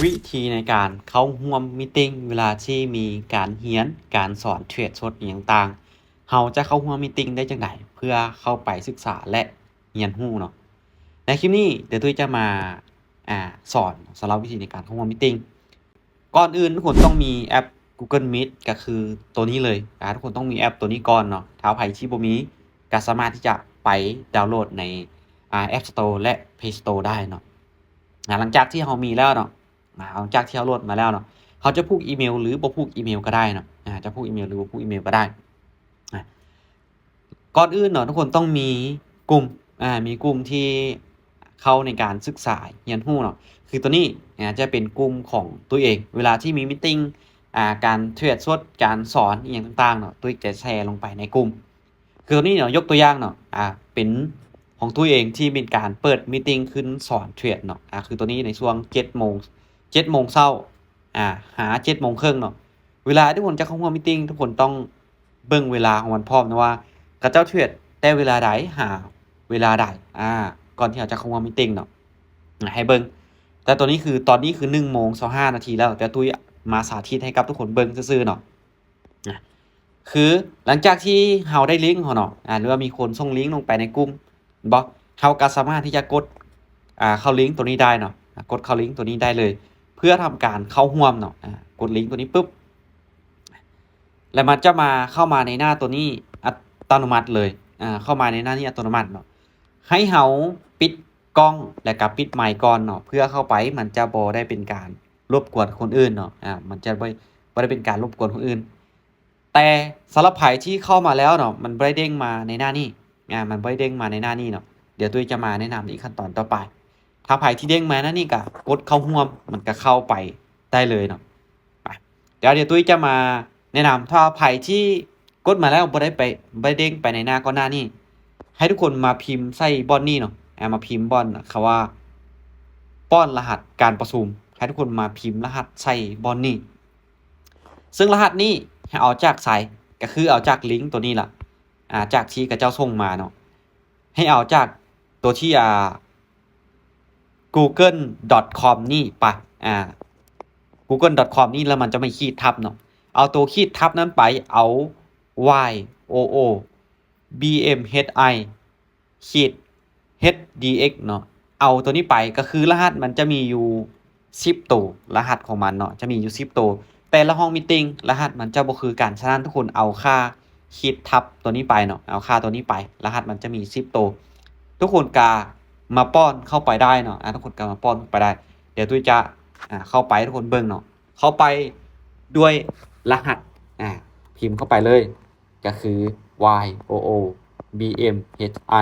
ວິທີໃນການເຂົ້າຮ່ວມມີຕິງເວລາທີ່ມີການຮຽນ, ການສອນເທຣດສົດອີ່ຫຍັງຕ່າງ, ເຮົາຈະເຂົ້າຮ່ວມມີຕິງໄດ້ຈັ່ງໃດ ເພື່ອເຂົ້າໄປສຶກສາ ແລະ ຮຽນຮູ້ເນາະ. ໃນຄລິບນີ້ດຽວຕຸ້ຍຈະມາ ອ່າ ສອນສຳລັບວິທີໃນການເຂົ້າຮ່ວມມີຕິງ. ກ່ອນອື່ນທຸກຄົນຕ້ອງມີແອັບ Google Meet ກໍຄືໂຕນີ້ເລີຍ. ອ່າ ທຸກຄົນຕ້ອງມີແອັບໂຕນີ້ກ່ອນເນາະ. ຖ້າໃຜທີ່ບໍ່ມີ ກໍສາມາດທີ່ຈະໄປດາວໂຫຼດໃນ ອ່າ App Store ແລະ Play Store ໄດ້ເນາະ. ອ່າ ຫຼັງຈາກທີ່ເຮົາມີແລ້ວເນາະ, ອ່າ ຫຼັງຈາກທີ່ເຮົາໂຫຼດມາແລ້ວເນາະ, ເຮົາຈະຜູກອີເມວ ຫຼື ບໍ່ຜູກອີເມວກໍໄດ້ເນາະ. ອ່າ ຈະຜູກອີເມວ ຫຼື ບໍ່ຜູກອີເມວກໍໄດ້. ອ່າ ກ່ອນອື່ນເນາະ ທຸກຄົນຕ້ອງມີກຸ່ມ, ອ່າ ມີກຸ່ມທີ່ເຂົ້າໃນການສຶກສາຮຽນຮູ້ເນາະ. ຄືໂຕນີ້ ອ່າ ຈະເປັນກຸ່ມຂອງຕົວເອງ. ເວລາທີ່ມີມີຕິງ, ອ່າ ການເທຣດສົດ, ການສອນອີ່ຫຍັງຕ່າງໆເນາະ, ຕຸ້ຍຈະແຊລົງໄປໃນກຸ່ມ. ຄືໂຕນີ້ເນາະ, ຍົກຕົວຢ່າງເນາະ, ອ່າ ເປັນຂອງຕຸ້ຍເອງທີ່ມີການເປີດມີຕິງຂຶ້ນສອນເທຣດເນາະ. ອ່າ ຄືໂຕນີ້ໃນຊ່ວງເຈັດໂມງ, ເຈັດໂມງເຊົ້າ, ອ່າ ຫາເຈັດໂມງເຄິ່ງເນາະ. ເວລາທີ່ທຸກຄົນຈະເຂົ້າຮ່ວມມີຕິງ, ທຸກຄົນຕ້ອງເບິ່ງເວລາຂອງມັນພ້ອມນະວ່າ ເຂົາເຈົ້າເທຣດແຕ່ເວລາໃດຫາເວລາໃດ, ອ່າ ກ່ອນທີ່ເຮົາຈະເຂົ້າຮ່ວມມີຕິງເນາະ. ອ່າ ໃຫ້ເບິ່ງ, ແຕ່ຕອນນີ້ຄື, ຕອນນີ້ຄືໜຶ່ງໂມງຊາວຫ້ານາທີແລ້ວ, ແຕ່ຕຸ້ຍມາສາທິດໃຫ້ກັບທຸກຄົນເບິ່ງຊື່ໆເນາະ. ຄືຫຼັງຈາກທີ່ເຮົາໄດ້ລິງເຮົາເນາະ, ອ່າ ຫຼືວ່າມີຄົນສົ່ງລິງລົງໄປໃນກຸ່ມ ເຫັນບໍ່? ເຮົາກໍສາມາດທີ່ຈະກົດ, ອ່າ, ເຂົ້າລິງໂຕນີ້ໄດ້ເນາະ, ກົດເຂົ້າລິງໂຕນີ້ໄດ້ເລີຍ ເພື່ອທຳການເຂົ້າຮ່ວມເນາະ. ອ່າ ກົດລິງໂຕນີ້ປຶບ ແລ້ວມັນຈະມາ, ເຂົ້າມາໃນໜ້າໂຕນີ້ອັດຕະໂນມັດເລີຍ, ອ່າ ເຂົ້າມາໃນໜ້ານີ້ອັດຕະໂນມັດເນາະ. ໃຫ້ເຮົາປິດກ້ອງ ແລ້ວກໍປິດໄມກ່ອນເນາະ, ເພື່ອເຂົ້າໄປມັນຈະບໍ່ໄດ້ເປັນການລົບກວນຄົນອື່ນເນາະ, ອ່າ ມັນຈະບໍ່, ບໍ່ໄດ້ເປັນການລົບກວນຄົນອື່ນ. ແຕ່ສຳລັບໃຜທີ່ເຂົ້າມາແລ້ວເນາະ, ມັນບໍ່ໄດ້ເດ້ງມາໃນໜ້ານີ້, ອ່າ ມັນບໍ່ໄດ້ເດ້ງມາໃນໜ້ານີ້ເນາະ. ດຽວຕຸ້ຍຈະມາແນະນຳໃນຂັ້ນຕອນຕໍ່ໄປ. ຖ້າໃຜທີ່ເດ້ງມາໜ້ານີ້ກໍກົດເຂົ້າຮ່ວມ, ມັນກໍເຂົ້າໄປໄດ້ເລີຍເນາະ. ໄປ, ດຽວ, ດຽວຕຸ້ຍຈະມາແນະນຳ, ຖ້າໃຜທີ່ກົດມາແລ້ວບໍ່ໄດ້ໄປ, ບໍ່ໄດ້ເດ້ງໄປໃນໜ້າກ່ອນໜ້ານີ້, ໃຫ້ທຸກຄົນມາພິມໃສ່ບ່ອນນີ້ເນາະ, ອ່າ ມາພິມບ່ອນຄຳວ່າປ້ອນລະຫັດການປະຊຸມ, ໃຫ້ທຸກຄົນມາພິມລະຫັດໃສ່ບ່ອນນີ້. ເຊິ່ງລະຫັດນີ້ໃຫ້ເອົາຈາກໃສ? ກໍຄືເອົາຈາກລິງໂຕນີ້ລະ, ອ່າ, ຈາກທີ່ເຂົາເຈົ້າສົ່ງມາເນາະ, ໃຫ້ເອົາຈາກໂຕທີ່, ອ່າ, ກູເກີນດອດຄອມນີ້ໄປ, ອ່າ, ກູເກີນດອດຄອມນີ້ ແລ້ວມັນຈະມີຂີດທັບເນາະ, ເອົາໂຕຂີດທັບນັ້ນໄປ, ເອົາ ວາຍ ໂອ ໂອ ບີ ເອັມ ເຮັດ ໄອ ຂີດ ເຮັດ ດີ ເອັກ ເນາະ, ເອົາໂຕນີ້ໄປ, ກໍຄືລະຫັດມັນຈະມີຢູ່ສິບໂຕ, ລະຫັດຂອງມັນເນາະ ຈະມີຢູ່ສິບໂຕ, ແຕ່ລະຫ້ອງມີຕິງລະຫັດມັນຈະບໍ່ຄືກັນ. ສະນັ້ນທຸກຄົນເອົາຄ່າຂີດທັບໂຕນີ້ໄປເນາະ, ເອົາຄ່າໂຕນີ້ໄປ, ລະຫັດມັນຈະມີສິບໂຕ. ທຸກຄົນກະມາປ້ອນເຂົ້າໄປໄດ້ເນາະ, ອ່າ ທຸກຄົນກະມາປ້ອນເຂົ້າໄປໄດ້. ດຽວຕຸ້ຍຈະ, ອ່າ, ເຂົ້າໄປໃຫ້ທຸກຄົນເບິ່ງເນາະ, ເຂົ້າໄປດ້ວຍລະຫັດ, ອ່າ, ພິມເຂົ້າໄປເລີຍ. ກໍຄື ວາຍ ໂອ ໂອ ບີ ເອັມ ເຮັດ ໄອ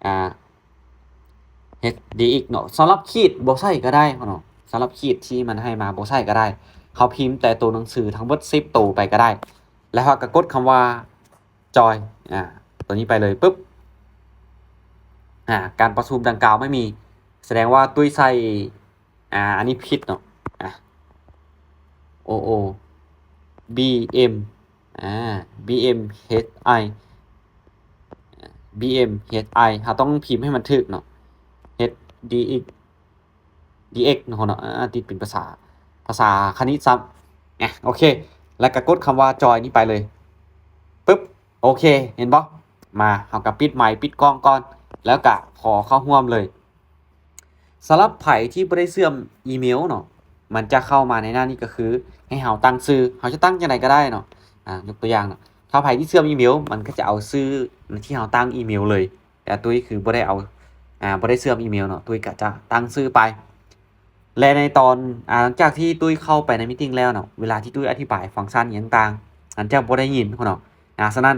ອ່າ ເຮັດ ດີ ເອັກ ເນາະ. ສຳລັບຂີດບໍ່ໃສ່ກໍໄດ້ເນາະ, ສຳລັບຂີດທີ່ມັນໃຫ້ມາບໍ່ໃສ່ກໍໄດ້, ເຮົາພິມແຕ່ໂຕໜັງສືທັງໝົດສິບໂຕໄປກໍໄດ້, ແລ້ວເຮົາກໍກົດຄຳວ່າ ຈອຍ ອ່າ ໂຕນີ້ໄປເລີຍ. ປຶບ ອ່າ ການປະຊຸມດັ່ງກ່າວໄມ່ມີ, ສະແດງວ່າຕຸ້ຍໃສ່ ອ່າ ອັນນີ້ຜິດເນາະ, ອ່າ ໂອ ໂອ ບີ ເອັມ ອ່າ ບີ ເອັມ ເຮັດ ໄອ ບີ ເອັມ ເຮັດ ໄອ ເຮົາຕ້ອງພິມໃຫ້ມັນຖືກເນາະ, ເຮັດ ດີ ເອັກ ເນາະ, ອ່າ ຕິດເປັນພາສາ, ພາສາຄະນິດຊ້ຳ. ອ່າ ໂອເຄ, ແລ້ວກໍກົດຄຳວ່າຈອຍນີ້ໄປເລີຍ. ປຶບ ໂອເຄ, ເຫັນບໍ່? ມາ, ເຮົາກໍປິດໄມ ປິດກ້ອງກ່ອນ, ແລ້ວກໍຂໍເຂົ້າຮ່ວມເລີຍ. ສຳລັບໃຜທີ່ບໍ່ໄດ້ເຊື່ອມອີເມວເນາະ, ມັນຈະເຂົ້າມາໃນໜ້ານີ້, ກໍຄືໃຫ້ເຮົາຕັ້ງຊື່, ເຮົາຈະຕັ້ງຈັ່ງໃດກໍໄດ້ເນາະ. ອ່າ ຍົກຕົວຢ່າງເນາະ, ຖ້າໃຜທີ່ເຊື່ອມອີເມວ, ມັນກໍຈະເອົາຊື່ທີ່ເຮົາຕັ້ງອີເມວເລີຍ, ແຕ່ຕຸ້ຍຄືບໍ່ໄດ້ເອົາ, ອ່າ ບໍ່ໄດ້ເຊື່ອມອີເມວເນາະ, ຕຸ້ຍກໍຈະຕັ້ງຊື່ໄປ. ແລະ ໃນຕອນ, ອ່າ ຫຼັງຈາກທີ່ຕຸ້ຍເຂົ້າໄປໃນມີຕິງແລ້ວເນາະ, ເວລາທີ່ຕຸ້ຍອະທິບາຍຟັງຊັນອີ່ຫຍັງຕ່າງໆ, ມັນຈະບໍ່ໄດ້ຍິນເນາະ. ອ່າ ສະນັ້ນ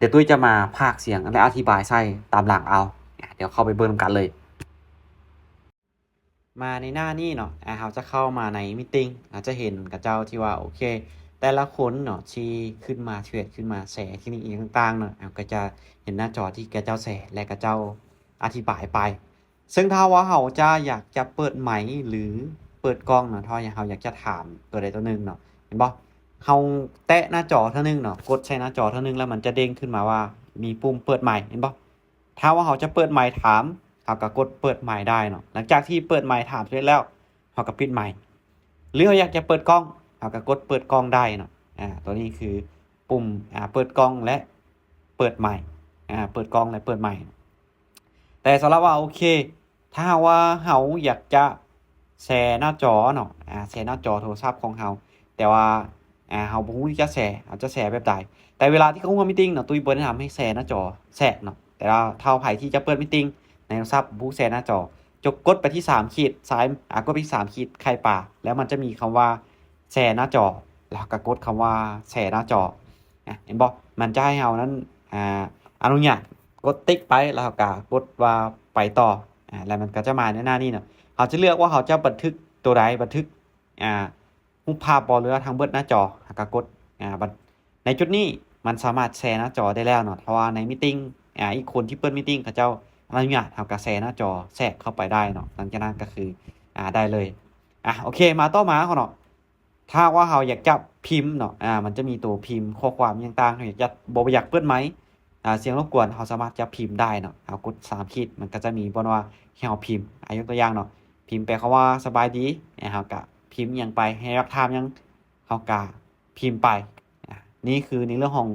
ດຽວຕຸ້ຍຈະມາພາກສຽງ ແລະ ອະທິບາຍໃສ່ຕາມຫຼັງເອົາ. ດຽວເຂົ້າໄປເບິ່ງນຳກັນເລີຍ. ມາໃນໜ້ານີ້ເນາະ, ອ່າ ເຮົາຈະເຂົ້າມາໃນມີຕິງ, ເຮົາຈະເຫັນຂະເຈົ້າທີ່ວ່າ ໂອເຄ, ແຕ່ລະຄົນເນາະ ທີ່ຂຶ້ນມາເທຣດ, ຂຶ້ນມາແຊທີ່ນີ້ອີ່ຫຍັງຕ່າງໆເນາະ, ເຮົາກໍຈະເຫັນໜ້າຈໍທີ່ຂະເຈົ້າແຊ ແລະ ຂະເຈົ້າອະທິບາຍໄປ. ເຊິ່ງຖ້າວ່າເຮົາຈະ ຢາກຈະເປີດໄມ ຫຼື ເປີດກ້ອງເນາະ, ຖ້າວ່າເຮົາຢາກຈະຖາມຕົວໃດຕົວໜຶ່ງເນາະ, ເຫັນບໍ່? ເຮົາແຕະໜ້າຈໍເທື່ອໜຶ່ງເນາະ, ກົດໃສ່ໜ້າຈໍເທື່ອໜຶ່ງ ແລ້ວມັນຈະເດ້ງຂຶ້ນມາວ່າມີປຸ່ມເປີດໄມ, ເຫັນບໍ່? ຖ້າວ່າເຮົາຈະເປີດໄມຖາມ, ເຮົາກໍກົດເປີດໄມໄດ້ເນາະ. ຫຼັງຈາກທີ່ເປີດໄມຖາມເສັດແລ້ວ, ເຮົາກໍປິດໄມ ຫຼືເຮົາຢາກຈະເປີດກ້ອງ ເຮົາກໍກົດເປີດກ້ອງໄດ້ເນາະ. ອາ ຕົວນີ້ຄືປຸ່ມ ອາ ເປີດກ້ອງ ແລະ ເປີດໄມ ອາ ເປີດກ້ອງ ແລະ ເປີດໄມ. ແຕ່ສຳລັບວ່າ ໂອເຄ ຖ້າຫາກວ່າເຮົາຢາກຈະແຊໜ້າຈໍເນາະ ອາ ແຊໜ້າຈໍໂທລະສັບຂອງເຮົາ ແຕ່ວ່າ ອາ ເຮົາບໍ່ຮູ້ທີ່ຈະແຊ ເຮົາຈະແຊແບບໃດ? ແຕ່ເວລາທີ່ເຂົ້າຮ່ວມມີດຕິງເນາະ ຕຸ້ຍບໍ່ແນະນຳໃຫ້ແຊໜ້າຈໍແຊກເນາະ. ແຕ່ວ່າຖ້າໃຜທີ່ຈະເປີດມີດຕິງໃນໂທລະສັບ ບໍ່ແຊໜ້າຈໍ ຈົກກົດໄປທີ່ສາມຂີດຊ້າຍ ອາ ກົດໄປທີ່ສາມຂີດໄຂ່ປາ ແລ້ວມັນຈະມີຄຳວ່າແຊໜ້າຈໍ ແລ້ວກໍກົດຄຳວ່າແຊໜ້າຈໍ ອາ ເຫັນບໍ່? ມັນຈະໃຫ້ເຮົານັ້ນ ອາ ອະນຸຍາດ ກົດຕິກໄປ ແລ້ວເຮົາກໍກົດວ່າໄປຕໍ່ ອາ ແລ້ວມັນກໍຈະມາໃນໜ້ານີ້ເນາະ. ເຮົາຈະເລືອກວ່າເຮົາຈະບັນທຶກຕົວໃດ ບັນທຶກ ອາ ຮູບພາບບໍ່ ຫຼືວ່າທັງເບິດໜ້າຈໍ ແລ້ວກໍກົດ ອາ ບັນ ໃນຈຸດນີ້ມັນສາມາດແຊໜ້າຈໍໄດ້ແລ້ວເນາະ. ເພາະວ່າໃນມີດຕິງ ອາ ອີກຄົນທີ່ເປີດມີດຕິງ ເຂົາເຈົ້າອະນຸຍາດ ເຮົາກໍແຊໜ້າຈໍແຊກເຂົ້າໄປໄດ້ເນາະ. ຫຼັງຈາກນັ້ນກໍຄື ອາ ໄດ້ເລີຍ. ອາ ໂອເຄ ມາຕໍ່ມາເນາະ ຖ້າຫາກວ່າເຮົາຢາກຈະພິມເນາະ ອາ ມັນຈະມີຕົວພິມຂໍ້ຄວາມຕ່າງໆ ເຮົາຢາກຈະ ບໍ່ຢາກເປີດໄມ ອາ ສຽງລົບກວນ ເຮົາສາມາດຈະພິມໄດ້ເນາະ. ເຮົາກົດສາມຂີດ ມັນກໍຈະມີບ່ອນວ່າໃຫ້ເຮົາພິມ ອາ ຍົກຕົວຢ່າງເນາະ ພິມແປຄຳວ່າສະບາຍດີ ອາ ເຮົາກໍພິມຫຍັງໄປ ໃຫ້ຢາກຖາມຫຍັງ ເຮົາກໍພິມໄປ. ອາ ນີ້ຄືໃນເລື່ອງຂອງ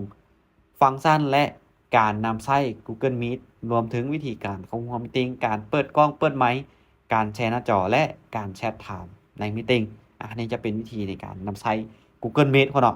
ຟັງຊັນ ແລະ ການນຳໃຊ້ Google Meet ລວມເຖິງວິທີການເຂົ້າຮ່ວມມີດຕິງ ການເປີດກ້ອງເປີດໄມ ການແຊໜ້າຈໍ ແລະ ການແຊັດຖາມໃນມີດຕິງ. ອາ ນີ້ຈະເປັນວິທີໃນການນຳໃຊ້ Google Meet ເນາະ.